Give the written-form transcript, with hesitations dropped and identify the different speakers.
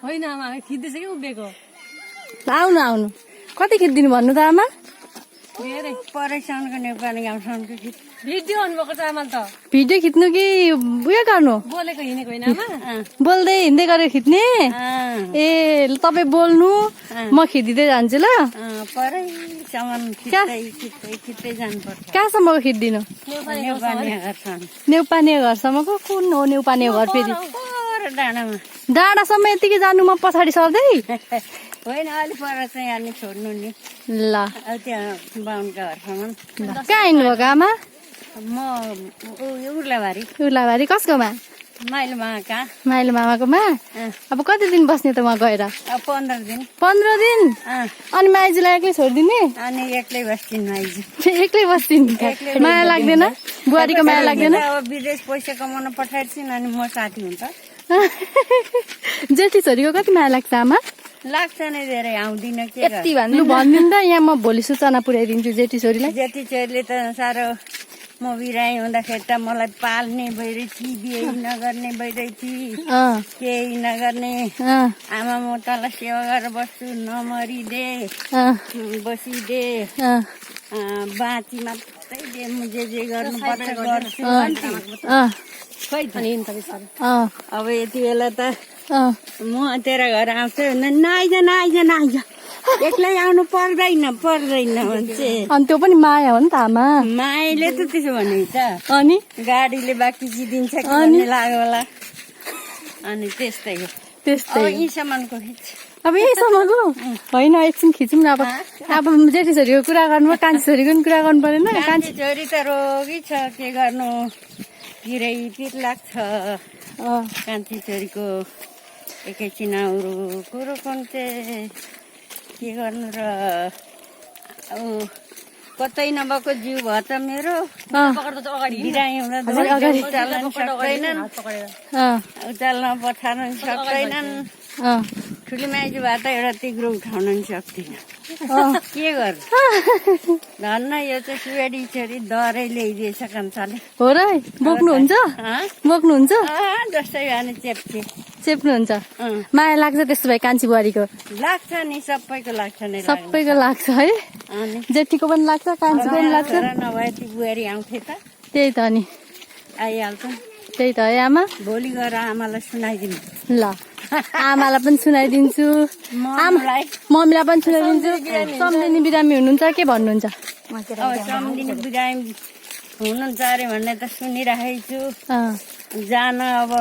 Speaker 1: होइन आमा खिच्दैछ कि उभिएको
Speaker 2: आउनु आउनु कति खिचिदिनु भन्नु त आमा
Speaker 1: धेरै परेसानको नेपाली गाउँसँगको गीत भिडियो भन्नुभएको छ आमाले त
Speaker 2: भिडियो खिच्नु कि उयो गर्नु
Speaker 1: बोलेको हिँडेको होइन आमा
Speaker 2: बोल्दै हिँड्दै गरेर खिच्ने ए तपाईँ बोल्नु म खिचिदिँदै जान्छु ल
Speaker 1: खिच्दै जानुपर्छ
Speaker 2: कहाँसम्मको खिचिदिनु नेउपाने घरसम्मको कुन हो नेउपाने घर फेरि
Speaker 1: डाँडामा
Speaker 2: डाँडासम्म यतिकै जानु म पछाडि सर्दै
Speaker 1: होइन अलिक पर चाहिँ यहाँनिर छोड्नु नि
Speaker 2: ल
Speaker 1: त्यहाँ बाहुनका घरसम्म
Speaker 2: कहाँ हिँड्नुभएको आमा
Speaker 1: म उर्लाबारी
Speaker 2: उर्लाबारी कसकोमा
Speaker 1: माइलो माका
Speaker 2: माइलो मामाकोमा अब कति दिन बस्ने त उहाँ गएर
Speaker 1: 15 दिन
Speaker 2: 15 दिन अनि माइजूलाई एक्लै छोडिदिने
Speaker 1: अनि एक्लै बस्दिन माइजू
Speaker 2: एक्लै बस्दिन माया लाग्दैन बुहारीको माया लाग्दैन
Speaker 1: अब विदेश पैसा कमाउन पठाइदिन् अनि म साथी हुन्छ
Speaker 2: जेठी छोरीको कति माया लाग्छ आमा
Speaker 1: लाग्छ नै धेरै आउँदिन के
Speaker 2: यति भन्नु भनिदिनु त यहाँ म भोलि सूचना पुर्याइदिन्छु जेठी छोरीलाई
Speaker 1: जेठी छोरीले त साह्रो म बिरामी हुँदाखेरि त मलाई पाल्ने भइरहेछ बिहे नगर्ने भइरहेछ केही नगर्ने आमा म तँलाई सेवा गरेर बस्छु नमरिदे बसिदे बाँची मात्रै दे म जे गर्नुपर्छ गर्छु खै त अब यति बेला त म तेरो घर आउँछु नआइज एक्लै आउनु पर्दैन भन्छ
Speaker 2: अनि त्यो पनि माया हो नि त आमा
Speaker 1: मायाले त त्यसो भने त
Speaker 2: अनि
Speaker 1: गाडीले बाँकी दिन्छ कि भन्ने लाग्यो होला अनि त्यस्तै हो
Speaker 2: त्यस्तै
Speaker 1: यहीसम्मको खिच
Speaker 2: अब यहीसम्मको होइन एकछिन खिचौँ न अब जेठी छोरीको कुरा गर्नु कान्छी छोरीको पनि कुरा गर्नु परेन
Speaker 1: कान्छी छोरी त रोगी छ के गर्नु पिरै पिर लाग्छ कान्छी छोरीको एकैछिन अरू कुरो पनि के गर्नु र अब कतै नभएको जिउ भयो त मेरो बिरामी हुँदा उचाल्न सक्दैनन् उचाल्न पठाउन सक्दैनन् ठुली माइजू भए त एउटा तिग्रो उठाउन नि सक्दिन के गर्नु धन्न यो चाहिँ सुवेडी छोरी दरै ल्याइदिएछ कान्छाले
Speaker 2: हो र बोक्नुहुन्छ बोक्नुहुन्छ
Speaker 1: जस्तै भने
Speaker 2: चेप्नुहुन्छ माया लाग्छ त्यस्तो भए कान्छी बुहारीको
Speaker 1: लाग्छ नि सबैको लाग्छ नि
Speaker 2: सबैको लाग्छ है जेठीको पनि लाग्छ कान्छीको पनि लाग्छ
Speaker 1: नभए ती बुहारी आउँथे त
Speaker 2: त्यही त नि
Speaker 1: आइहाल्छ
Speaker 2: त्यही त है आमा
Speaker 1: भोलि गएर आमालाई सुनाइदिनु
Speaker 2: ल आमालाई पनि सुनाइदिन्छु मम्मीलाई पनि सुनाइदिन्छु सम्झिने बिरामी हुनुहुन्छ के भन्नुहुन्छ
Speaker 1: सम्झिने बिरामी हुनुहुन्छ अरे भन्ने त सुनिराखेको छु जान अब